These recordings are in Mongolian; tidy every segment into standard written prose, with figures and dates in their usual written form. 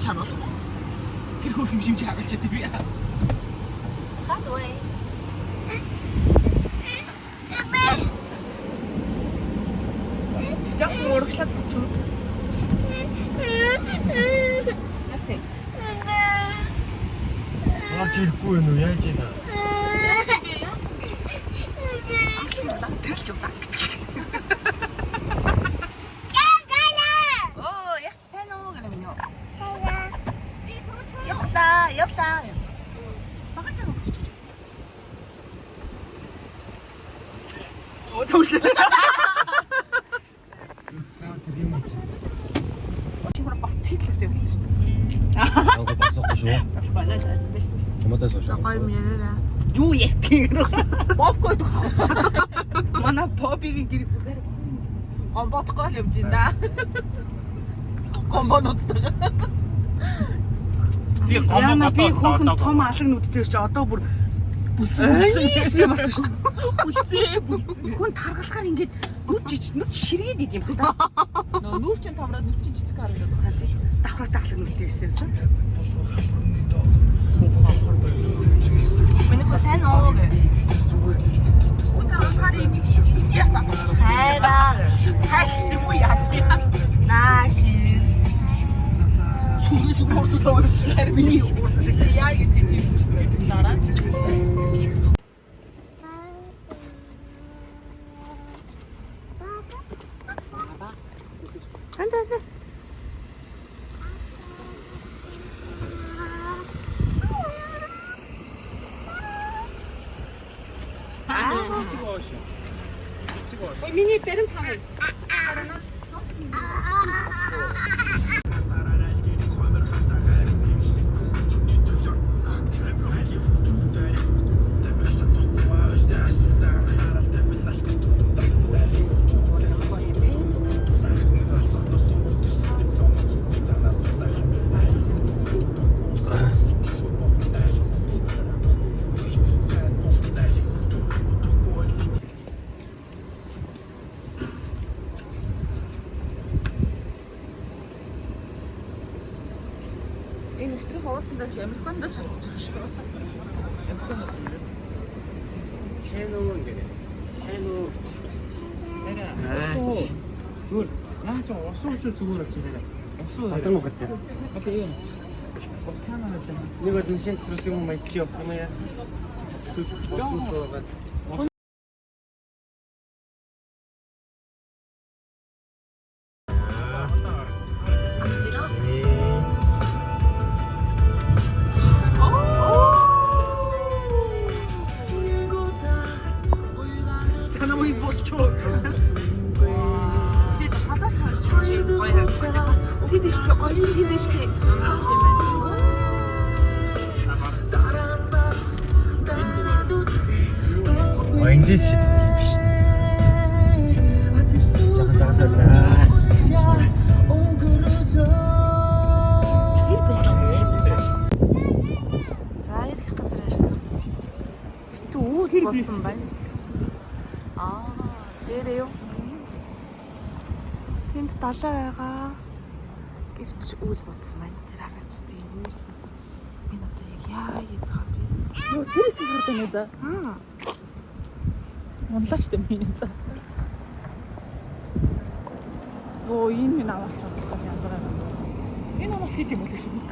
харуулах уу? Тэр хөр хим шимж харуулж чадив яа. Хадвай. Жохон урагшлаа зогсож юм. Яасан? Орж ирэхгүй юм уу? Яаж ийна? Яасан бэ? Яасан бэ? Амтлан тэлж явлаа. Оо, яг ч сайн уу гэнэ минь юу? Явлаа, явлаа. Багаж байгаа өгч. Оо, төвлөө. Тэр юм чи. Чи бүр бат сэтлээс явлаа шүү. Аа, басахгүй шүү. Балаа байсан. Томатос шүү. Гоё юм яриараа. Юу ярих юм. Бобко идэх. Манай Бобигийн гэр бүлээр гомботгүй л юм чинь да. Гомбонуудтай. Би гомбо Яна би хөөхөн гадаа том алаг нүдтэй чи одоо бүр бүлсэн бүлсэн юм болсон шүү. Бүлцээ бүлцээ. Хүн таргалахаар ингээд нүд жиж нүд ширгээд идэм юм та. Нөө нүүр чин томроод нүр чин жижиг харагдаад байна. Давхраатай алаг нүдтэй байсан юмсан. Миний хөө сайн уу гэ. Хүн таргалахаар юм яасан. Хайраа. Хайчдаг уу яа. Нааши. Сүгээс хурдсаа өрч. Миний хурдсаа яа гэдэг тийм үстэй дараа. Анда анда. Ой миний баримт хаа. Энэ өчтөрөх уусан дээр Американд л шаардж байгаа шүү. Шэн үү гэрээ. Шэн үү гэж. Зүгээр наа чи ус ууч зүгээр авчих нэрэ. Ус уу. Татан уу гарцаа. Одоо юм. Ус таана надад. Нэг бол энэ төрс юм маяг чи явах юм яа. Сүт ус мус уугаад. Санамыг болчоо. Тэгээд хадаас харж гоё харагдаж. Тэд штэ гоё юм тэд штэ. Эндээс шиддэг юм биш үү? Жахан загас байлаа. За ирэх газар ирсэн. Битүү үүл болсон байна. Аа, дээрээ юу? Тэнд далай байгаа. Гэвч үүл бодсон байна. Тэр хараач тийм үүл бодсон. Энэ одоо яг яа яд байгаа юм бэ? Нөө тэр хэсэг хардаг нэ за. Аа, Унлаа штэ миний за. Оо энэ минь аваалаа бас янз бүр юм. Энэ онол хийх юм болов шүү.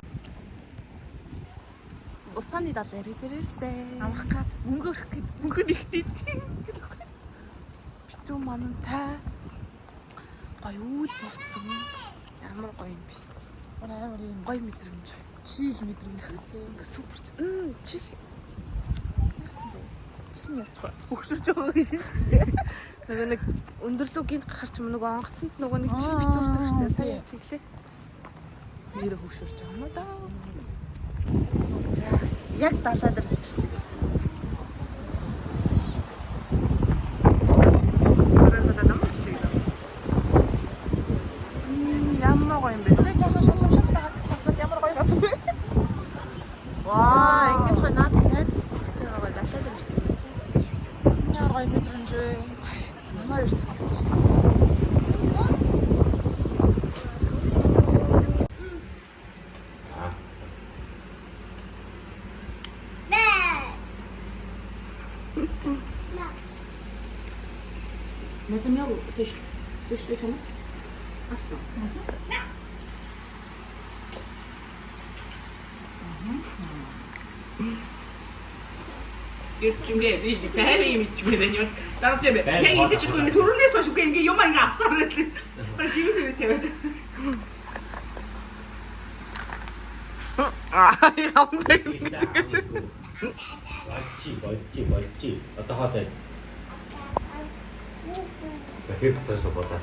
Усааны далай ирэх дээр ирлээ. Амрах гад мөнгө өрөх гээд мөнгө нэгтээд. Битүү манантай гоё үүл бодсон. Ямар гоё юм бэ? Амар юм Гоё мэдрэмж. чийл мэдрэмж. Ингээ супер. Чих Яасан бэ? Чих юм яач вэ? Өгшөрч байгаа гэж шүү дээ. Нөгөө нэг өндөрлөө гинт гарч юм нөгөө онгоцонд нөгөө нэг чи битүүрдэг штэ сайн тэглээ. Нэрэ хөвшөрч байгаа юм уу да? За яг далаа дээрс бичлэг. Ямар гоё юм бэ? Тэгээ жоохон шулам шал байгаа гэсэн тавтал ямар гоё газар бэ? Ваа, ингэж гоё наад найз гоё далаа дээр бичлэг чи. Ямар гоё мэдрэмж вэ? Ямар ирсэн гэж. Гэрчмээ би байрын юм ичмээр байна. Дараа тийм ээ. Яг идэж ихгүй ингээ төрөнөөс хойш үгүй ингээ юм ингээ авсаар байлаа. Бараг чимээс юмс тавиад. Аа хамдаг. 멀지 멀지 멀지 Одоо хаа. Тэр дотроос бодоод.